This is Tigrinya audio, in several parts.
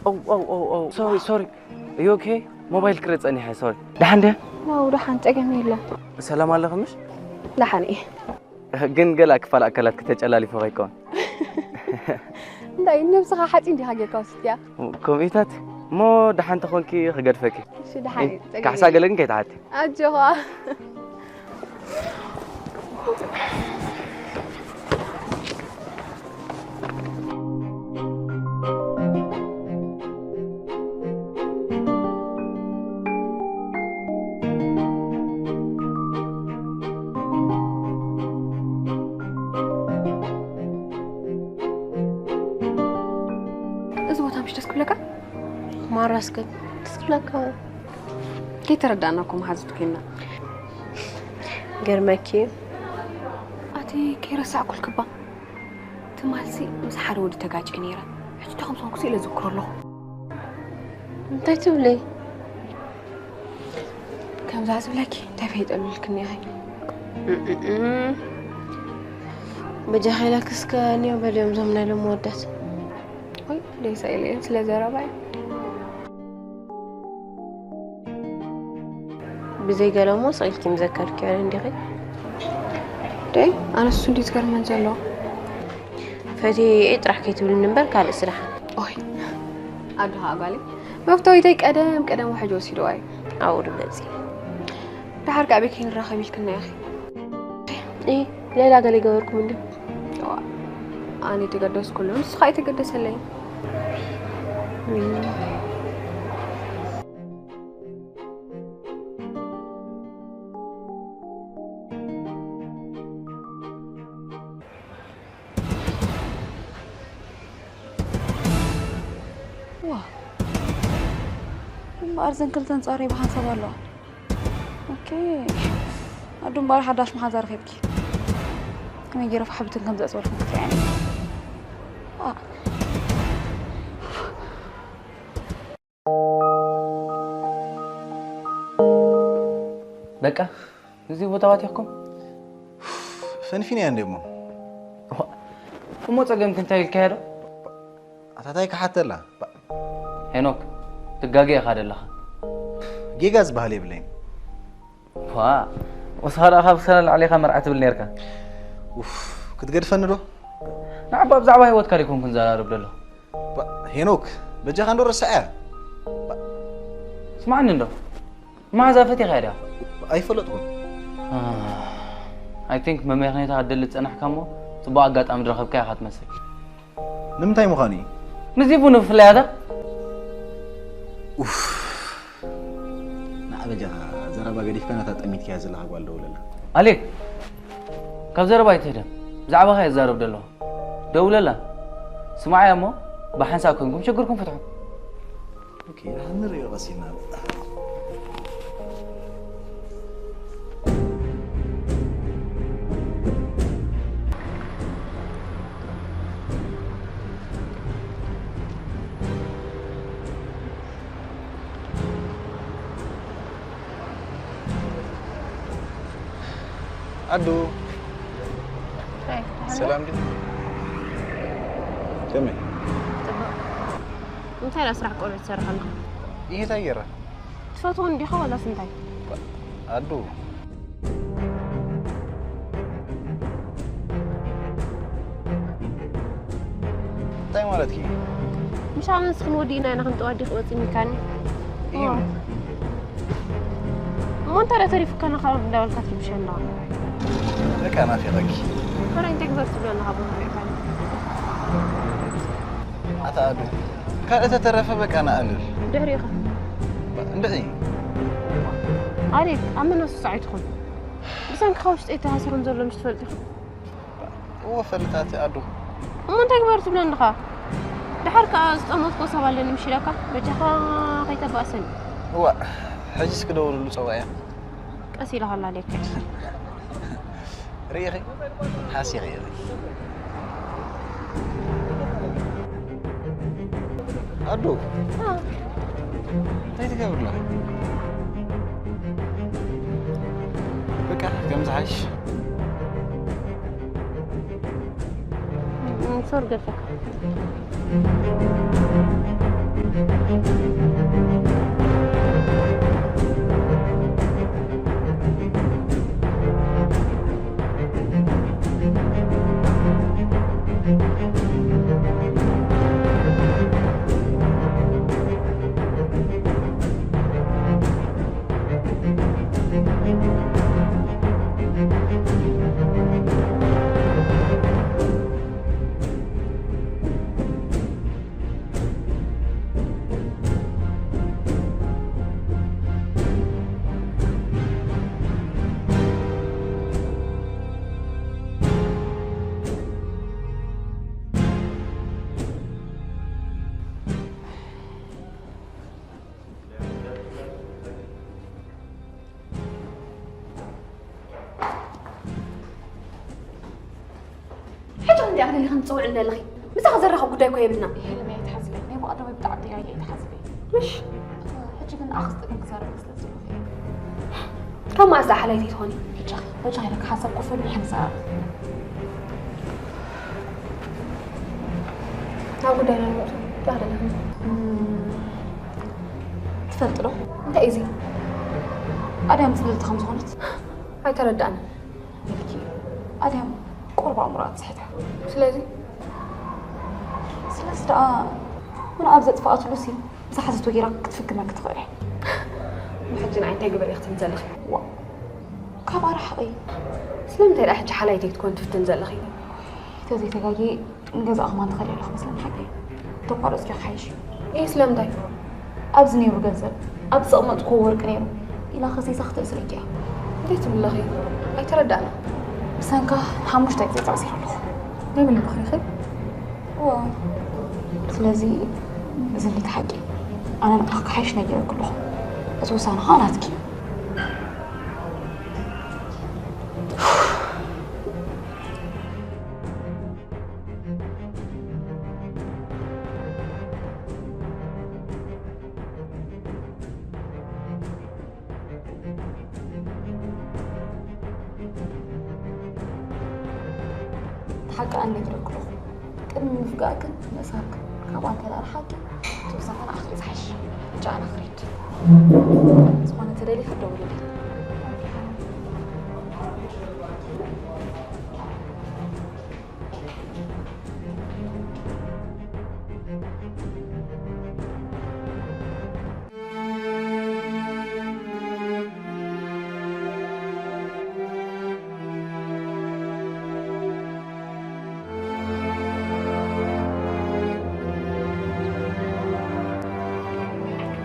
Oh, oh, oh, oh, sorry, sorry. Are you okay? ሞባይል ክርኢ ጸኒሐ፣ ሶሪ። ደሓን ድያ? ዋው፣ ደሓን፣ ጸገም የለን። ሰላም ኣለኺ ምሽ? ደሓን እየ። ግን ገለ ክፋል ኣካላት ክተጨላሊፎ ከይከውን። እንታይ፣ ነብስኻ ሓፂን ዲኻ ጌርካ ወሲድካያ? ከምኡታት እሞ ደሓን ተኾንኪ ክገድፈኪ። እሺ፣ ደሓን እየ፣ ጸገም ካሕሳ የለን። ገለ ግን ከይትሓቲ። ኣጆኻ። እዚ ቦታ ምሽ ደስ ክብለካ? ማራስ ግን ደስ ክብለካ? ከይተረዳእና እኮ መሓዙት ኮይና። ገርመኪ እዩ። ኣቲ ከይረሳዕኩልክባ። ትማልሲ ምስ ሓደ ወዲ ተጋጨ ነይረ። ሕጂ ዶ ከም ዝኾንኩ ስኢለ ዝክሮ ኣለኹ። እንታይ ትብሊ? ከምዛ ዝብለኪ እንታይ ፈይጠሉልክኒ ኢኺ? እም፣ በጃኺ ኢለኪ እስከ እኒኦ በልዮም እዞም ናይ ሎሚ ወዳት። ወይ ደይሳ ኢለ እየ ስለ ዘረባይ። ብዘይ ገለ እሞ ስቕ ኢልኪ ምዘከርክዮ እንዲኺ? ደይ፣ ኣነሱ እንዲ ዝገርመን ዘሎ። ፈትየ ጥራሕ ከይትብልኒ እምበር ካልእ ስራሕ። ኦይ፣ ኣድሃ ጓለይ፣ መፍተዊተይ ቀደም ቀደም ውሕጅ ወሲድዋ እዩ። ኣብኡ ርገጺ። ደሓር ከኣ ኣበይ ከይንራኸብ ኢልክና ኢኺ? እ፣ ሌላ ገለ ይገበርኩም እንድዩ? እዋ፣ ኣነ የተገደስኩሉ፣ ንስኻ ኣይተገደሰለይን። እም። ዋ፣ እምበኣር ዘን ክልተን ጸሪቡ ሓንሳብ ኣለዋ። ኦኬ። ኣዱ እምበኣር ሓዳሽ መሓዛ ረኺብኪ። ከመይ ገይረ ፋሕብትን ከም ዘእጽወልኩም ክትሪኣኒ። ዋ። በቃ፣ እዚ ቦታ ዋቲኽኩም? ፈንፊንያ እንዴ እሞ? እሞ ጸገምኪ እንታይ ኢልካያ ዶ? ኣታ ታይ ክሓተላ? ሄኖክ፣ ትጋገ ኢኻ ደለኻ። ጌጋ ዝበሃል የብለይን። ዋ፣ ወስኻ ደኣ ካብ ሰላል ዓሊኻ መርዓ ትብል ነርካ። ኡፍ፣ ክትገድፈኒ ዶ? ንዓባ ብዛዕባ ህይወትካ ደይኮንኩ ንዘራረብ ደለኹ። ባ-፣ ሄኖክ፣ በጃኻ እንዶ ረስዐያ። ባ-፣ ስማዕኒ እንዶ፣ መሓዛ ፈቲኻ ድያ? ኣይፈለጥኩን። ኣህ፣ I think መመኽነይታ ክትደሊ ዝጸናሕካ እሞ፣ ጽቡቕ ኣጋጣሚ ዝረኸብካ ኢኻ ትመስል። ንምንታይ ምዃኑ እዩ? ምስዚ ቡን ብፍላይ ኣታ? ኡፍ፣ ንዓ በጃኻ ዘረባ ገዲፍካ ነታ ጠሚትካያ ዘለኻ ጓል ደውለላ። ኣሌክ፣ ካብ ዘረባ ኣይትህደም። ብዛዕባኻ እየ ዝዛረብ ዘለኹ። ደውለላ። ስምዓያ እሞ ብሓንሳብ ኮይንኩም ሽግርኩም ፍትሑ። ኦኬ፣ ንሪኦ ቀስ ኢልና። ኣዱ። ሃይ፣ ደሓን ዶ? ሰላም ድዩ? ከመይ? ጽቡቕ። እንታይ ደኣ ስራሕ ቆልዑ ትሰርሕ ኣለኻ? ይሄ እንታይ ገይራ? ትፈትዎ እንዲኻ ዋላስ እንታይ? ኣዱ። እንታይ ማለትኪ? ምሽ ኣነን ንስኽን ወዲእና ኢና ክንጠዋዲ ክወጽእ ሚካኒ። እሞ እንታይ ደኣ ተሪፉካ ናኻ እንዳበልካ ትርብሸና? በቃ ናፊቐኪ። ኧረ እንታይ ግበር ትብሎ ኣለኻ ቦታ ሪእካኒ? ኣታ ኣዱ፣ ካልእ ተተረፈ በቃ ንኣልል። ድሕሪኻ። እንድዒ። ኣሌክ፣ ኣብ መነሱ ጻዒ ትኹን። ብሰንክኻ ውሽጠይ ተሃሲሮም ዘሎ ምሽ ትፈልጥ ኢኻ። እወ ፈልጣ እቲ ኣዱ። እሞ እንታይ ግበር ትብለኒ ዲኻ? ደሓር ከኣ ዝጠመትኩ ሰብ ኣለኒ ምሽ ኢለካ፣ በጃኻ ከይተባእሰኒ። እዋእ፣ ሕጂስ ክደውለሉ ጸውዐያ። ቀስ ኢልካ ኣላልየካ። ርኢኺ? ሓሲኺ ኢኺ። ኣዱ። ኣ። እንታይ ትገብር ኣለኻ? በቃ፣ ከም ዝሓይሽ። ም-፣ ም-፣ ሶር ገፈካ። ኣኽሊል ኢኺ ትጽውዕኒ ዘለኺ? ምሳኺ ዘራኽብ ጉዳይ እኮ የብልና። ሄለን፣ ኣይትሓዝለይ። ናይ ብቐደመይ ብጣዕሚ ጥያቄ ኣይትሓዝለይ። ምሽ? ሕጂ ግን ኣኽስጥን ክዛረብ ስለ ዘለኹ እየ። ካብ መዓስ ደኣ ሓላይተይ ትኾኒ? በጃ፣ በጃ ኢለኪ ሓንሳብ ኮፍ በሊ ንዘራረብ። ናብ ጉዳይና ንመጽእ። እንታይ ኣለና? እም፣ ትፈልጢ ዶ? እንታይ እዩ እዚ? ኣድያም ጽልልቲ ከም ዝኾነት? ኣይተረዳእንን። ኢልኪ ኣድያም ቁሩብ ኣእምሮኣ ትስሕት። ስለዚ? ስለዚ ደኣ ምን ኣብ ዘጥፍኣትሉ ሲ ዝሓዘቶ ጌራ ክትፍክመኪ ትኽእል እያ። ንሕጂ ንዓይ እንታይ ግበሪ ክትብሊ ዘለኺ? ዋ፣ ካብ ኣርሕቒ። ስለምንታይ ደኣ ሕጂ ሓላይተይ ክትኮን ትፍትን ዘለኺ? ተዘይተጋጊ ንገዛእ ከማን ትኸዲ ኣለኹ መስለኒ ሓቀይ። ተቋረጽኪ ክሓይሽ እዩ። እይ ስለምንታይ? ኣብዚ ነይሩ ገንዘብ፣ ኣብ ዘቕመጥክዎ ወርቂ ነይሩ ኢላ ከሲሳ ክትእስረኪ እያ። እንታይ ትብሊ ኣለኺ? ኣይተረዳእና። ብሰንካ ሓሙሽተ ግዜ ተኣሲረ ኣለኹ። ናይ ምልምኽሪኺ? እዋ። ስለዚ እዚ እንዴት ሓቂ? ኣነ ንዓኺ ክሓይሽ ነጊረኪ ኣለኹ። እቲ ውሳነ ኸኣ ናትኪ እዩ። ሓቂ ኣነግረክልኹ። ቅድሚ ምፍጋእክን ምእሳርክን ካብኣ እንተ ደኣ ሓቂ፣ እቲ ውሳነ ንዓኺ እዩ ዝሓይሽ። ብቻ ኣነ ክሪድ። ዝኾነ ተደሊኻ ደውልለይ።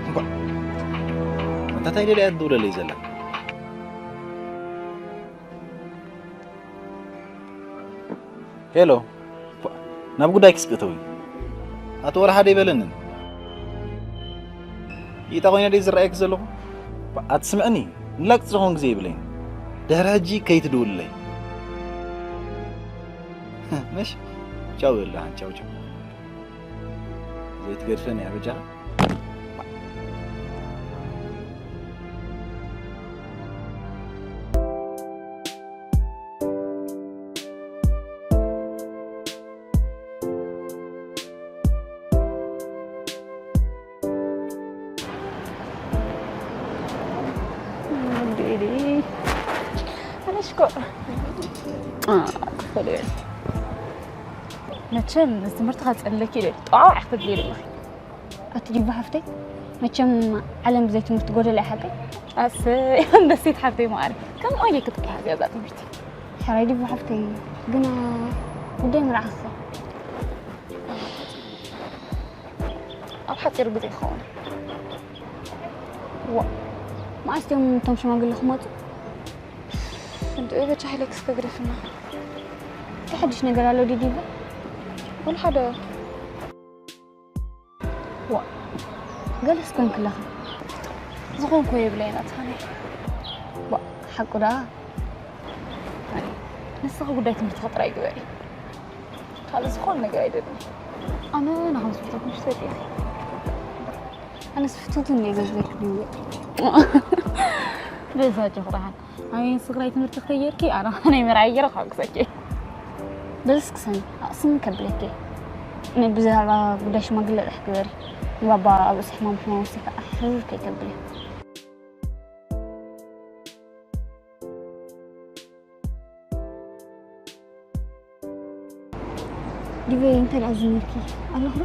እንኳዕ። ኣንታ እንታይ ደልያ ትድውለለይ ዘላ? ሄሎ። ኳ-፣ ናብ ጉዳይ ክስቅተዊ። ኣቶ ወርሓ ደይበለንን። ይጣ ኮይነ ደይ ዝረኣየክ ዘለኹ? ኳ-፣ ኣትስምዕኒ። ንላግጺ ዝኾን ግዜ ይብለይን። ድሕሪ ሕጂ ከይትድውልለይ። ምሽ? ቻው ይብለሃን፣ ቻው፣ ቻው። ዘይትገድፈን እያ በጃኻ። ኣነሽኮ። አ፣ ክፈል እየ። መቸም እዚ ትምህርቲ ከጸለኪ ኢለ ጠዋዕ ክትብሊ ኣለኺ። ኣቲ ዲባ ሓፍተይ፣ መቸም ዓለም ብዘይ ትምህርቲ ጎደላ እያ ሓቀይ? ኣሰይ፣ ኣንበሲት ሓፍተይ መዓር። ከም ኦይለ ክትበሃል እያ እዛ ትምህርቲ። ሕራይ ዲባ ሓፍተይ፣ ግና ጉዳይ መርዓኺ ከ? ኣብ ሓጺር ግዜ ክኸውን። ዋ፣ መዓስ እዮም እቶም ሽማግለ ክመጹ? እንድዒ በጃ ሃይለክስ ከግደፍና። እንታይ ሓድሽ ነገር ኣሎ ድዩ ዲባ? ወላ ሓደ። ዋ፣ ገለስ ኮንክለኺ። ዝኾንኩ የብለይ ናትሃኒ። ዋ፣ ሓቁ ደኣ። ኣይ፣ ንስኺ ጉዳይ ትምህርትኺ ጥራይ ግበሪ። ካልእ ዝኾነ ነገር ኣይደልን። ኣነ ንኸም ዝፈተኩ ምሽ ትፈልጢ ኢኺ። ኣነስ ፍትውትን እየ ዘዝለኪ ድዩ? በዛ ጆኽራሃን። ኣይ፣ ስግራይ ትምህርቲ ክተየርኪ፣ ኣነ ናይ መርዓይ ገይረ ክሕግዘኪ። በልስ ክሰኒ፣ ኣቕስን ከብለኪ። እኔ ብዛዕባ ጉዳይ ሽማግለ ጥራሕ ግበሪ። ንባባ ኣብ ርእሲ ሕማም ሕማም ወሲኻ ሕርር ከይከብለ። ዲበይ፣ እንታይ ደኣ ዝኒርኪ? ኣለኹ ዶ?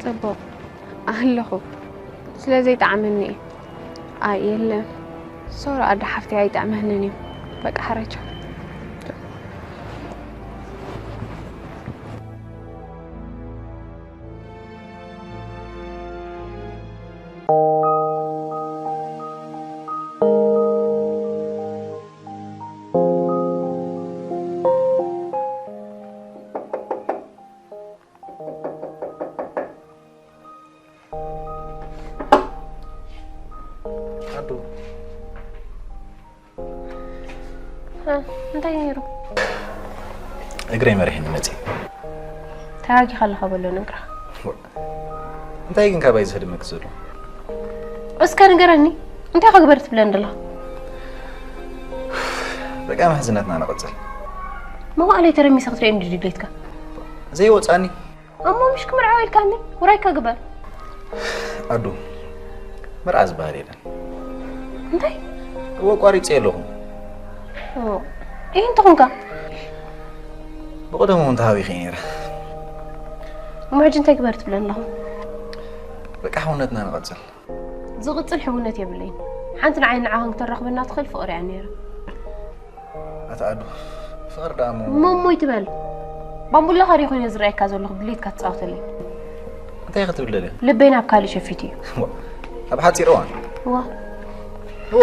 ጽቡቕ ኣለኹ። ስለ ዘይጠዓመኒ እዩ። ኣይ የለን፣ ሶሪ ኣደ ሓፍተይ ኣይጠዕመንን እዩ። በቃ ሓረቻ። ኣዱ እ፣ እንታይ ነይሩ? እግረይ መሪሕኒ መፅእ። ተራጊኻ ኣለኻ በሎ ነግራ። እንታይ ግን ካባይ ዝህድመክ ዘሎ? እስከ ንገረኒ፣ እንታይ ክግበር ትብለን ደላ? በቃ ምሕዝነትና ንቐፅል። መዋእለይ ተረሚሰ ክትርእየኒ ድዩ ድሌትካ? ዘይወፃኒ እሞ ምሽ ክምርዓው ኢልካኒ ውራይካ ግበር። ኣዱ መርዓ ዝበሃል የለን። እንታይ? እወ ኣቋሪፀ ኣለኹ። ኦ፣ ይህ እንተኾንካ ብቐደሙ እውን ተሃዊኸ ነይረ። እሞ ሕጂ እንታይ ግበር ትብለኒ ኣለኹ? በቃ ሕውነትና ንቐፅል። ዝቕፅል ሕውነት የብለይን። ሓንቲ ንዓይ ንዓኻን ክተራኽበና ትኽእል ፍቕሪ እያ ነይራ። ኣታ ኣዱ ፍቕሪ ደኣ እሞ እሞ እሞ ይትበል። ባምቡላ ኸሪ ኮይነ ዝረኣየካ ዘለኹ ድሌትካ ትፃወተለይ። እንታይ ክትብል ደልያ? ልበይ ናብ ካልእ ሸፊቱ እዩ። ኣብ ሓፂር እዋን ዋ እዋ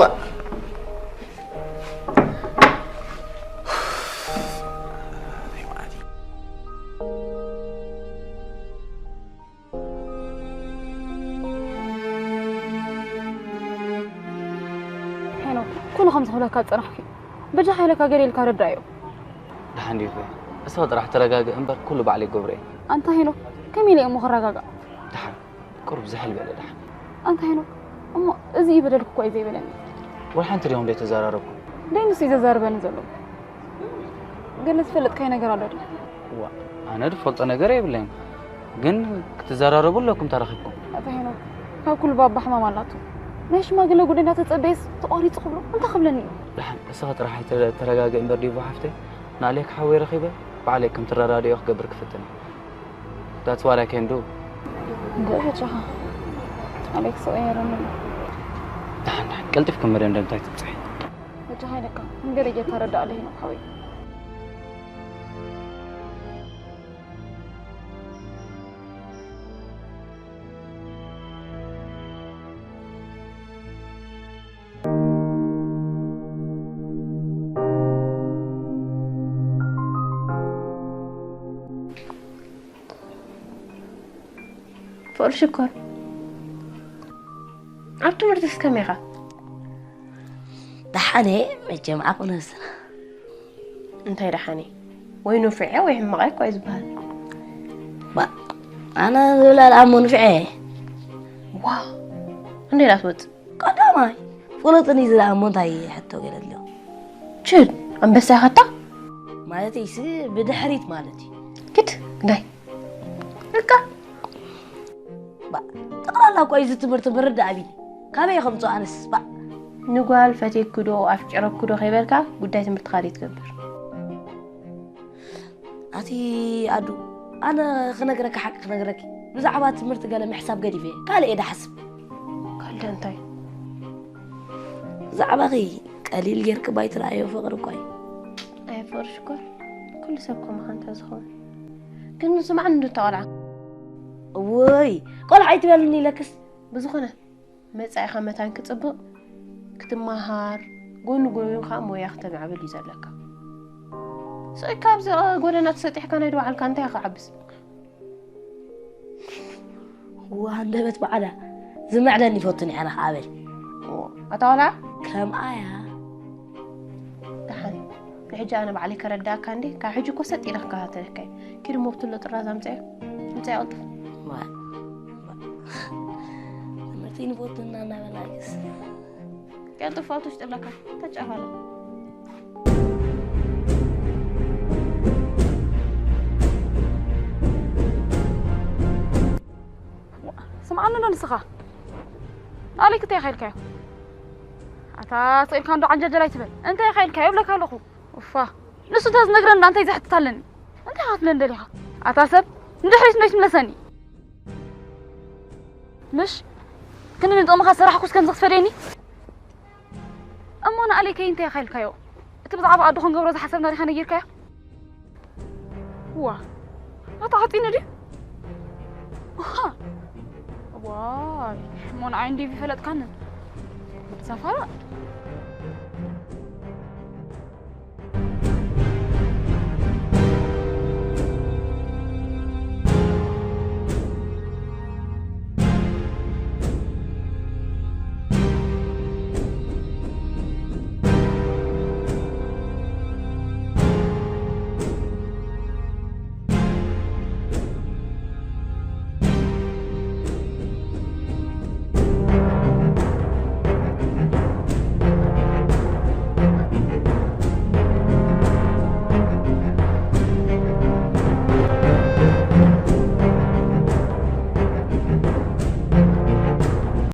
ሄኖክ፣ ኩሉ ከም ዝኽብለካ ዝጸናሕኩ እዩ። በጃኻ ኢለካ ገለ ኢልካ ረዳዮ። ደሓን ድዩ? እስኻ ጥራሕ ተረጋግእ እምበር ኩሉ ባዕለይ ክገብሮ እየ። ኣንታ ሄኖክ፣ ከመይ ኢለ እየ እሞ ክረጋጋእ? ደሓን ቁሩብ ዝሕል በለ ደሓን። ኣንታ ሄኖክ፣ እሞ እዚ እዩ በደልኩ እኮ እዩ ዘይበለኒ። ወላ ሓንቲ ድዮም ዘይተዘራረብኩም? ደይ ንሱ እዩ ዘዛርበኒ ዘሎ። ገለ ዝፈለጥካዮ ነገር ኣሎ ድዩ? ዋ ኣነ ዝፈልጦ ነገር የብለይን፣ ግን ክትዘራረቡ ኣለኩም ተራኺብኩም። ኣታ ሄኖክ፣ ካብ ኩሉ ባባ ሕማም ኣላቶ። ናይ ሽማግለ ጉዳይ እንዳተጸበየስ ተቋሪጹ ክብሎ እንታይ ክብለኒ እዩ? ደሓን እስኻ ጥራሕ ኣይተ- ተረጋግእ እምበር ዲቦ ሓፍተይ፣ ንኣሌክ ሓወይ ረኺበ ባዕለይ ከም ትረዳድኦ ክገብር ክፍትን እየ። That's what I can do። እንድዒ በጃኻ ኣሌክስ ቀየረኒ ኣሎ። ደሓን ደሓን ቀልጢፍኩም መደምደምታ ኣይትብፅሒ። በጃኻ ኢለካ መንገደይ ጌርካ ረዳእ ኣሎ ሄኖክ ሓወይ። ፍቕሪ ሽኮር፣ ኣብ ትምህርትስ ከመይ ኢኻ? ደሓነ መቸም ዓቕሚ ነብስና። እንታይ ደሓነ? ወይ ንፍዐ ወይ ሕማቕ እኮ እዩ ዝበሃል። ባ ኣነ ዝብላ ለኣሞ ንፍዐ። ዋ እንዴ ዳትወጽእ? ቀዳማይ ፍሉጥን እዩ ዝለኣሞ እንታይ ሕቶ ገለ ኣሎ? ችድ ኣንበሳ ኢኻታ? ማለት እይሲ ብድሕሪት ማለት እዩ። ግድ ግዳይ እካ ባ ጠቕላላ እኮ እዩ እዚ ትምህርቲ ምርዳእ ኣቢኒ። ካበይ ከምፅኦ ኣነስ ባ ንጓል ፈቴክዶ ኣፍቂረክዶ ከይበልካ ጉዳይ ትምህርትኻ ደይ ትገብር። ኣቲ ኣዱ ኣነ ክነግረካ ሓቂ ክነግረኪ ብዛዕባ ትምህርቲ ገለ ምሕሳብ ገዲፈ ካልእ እየ ድሓስብ። ካልደ እንታይ? ብዛዕባኺ ቀሊል ጌርኪ ባይትረኣዮ ፍቕሪ እኳ እዩ። ኣየ ፍቕሪ ሽኮር ኩሉ ሰብ ከማኻ እንታይ ዝኸውን ግን ንስማዕ እንድታ ቆልዓ እውይ ቆልዓ ኣይትበልኒ ኢለክስ። ብዝኾነ መጻኢኻ መታን ክጽብቕ ክትመሃር ጎኒ ጎኒ ከዓ ሞያ ክተማዕብል እዩ ዘለካ። ስቕ ኢልካ ኣብዚ ጎደና ተሰጢሕካ ናይ ድባዕልካ እንታይ ክዓብስ? እዋ ሃንደበት በዓላ ዝምዕደኒ ይፈቱን እያ ኣበል። ኣታ ቆልዓ ከምኣ እያ። ደሓን ንሕጂ ኣነ ባዕለይ ከረዳእካ እንዴ ካብ ሕጂ እኮ ሰጥ ኢለ ክከታተለካ እየ። ኪድ እሞ ብትሎ ጥራዝ ኣምፅኦ ኣምፅኦ ቅልጥፍ። ትምህርቲ ንፈቱ እናናበላይስ ቀልጥፍ ኣብቲ ውሽጢ ኣለካ ተጫፋለ ስምዓኒ ዶ ንስኻ? ኣሌክ እንታይ ኢኻ ኢልካዮ? ኣታ ስቕ ኢልካ እንዶ ዓንጃጀል ኣይትበል። እንታይ ኢኻ ኢልካዮ እብለካ ኣለኹ። ኡፋ ንሱ እንተ ዝነግረኒ እንታይ ዘሕትት ኣለኒ? እንታይ ኢኻ ክትብለኒ ደሊኻ? ኣታ ሰብ ንድሕሪት እንዶ ይትምለሰኒ። ምሽ ክንዲ ንጥቕምኻ ዝሰራሕኩስ ከምዚ ክትፈደየኒ? እሞ ንኣለይ ከይ እንታይ ኢኻ ኢልካዮ? እቲ ብዛዕባ ኣዶ ክንገብሮ ዝሓሰብና ዲኻ ነጊርካዮ? ዋ ኣታ ሓፂኒ ድዩ? ዋይ እሞ ንዓይ እንዲ ፈለጥካንን? ሰፋራ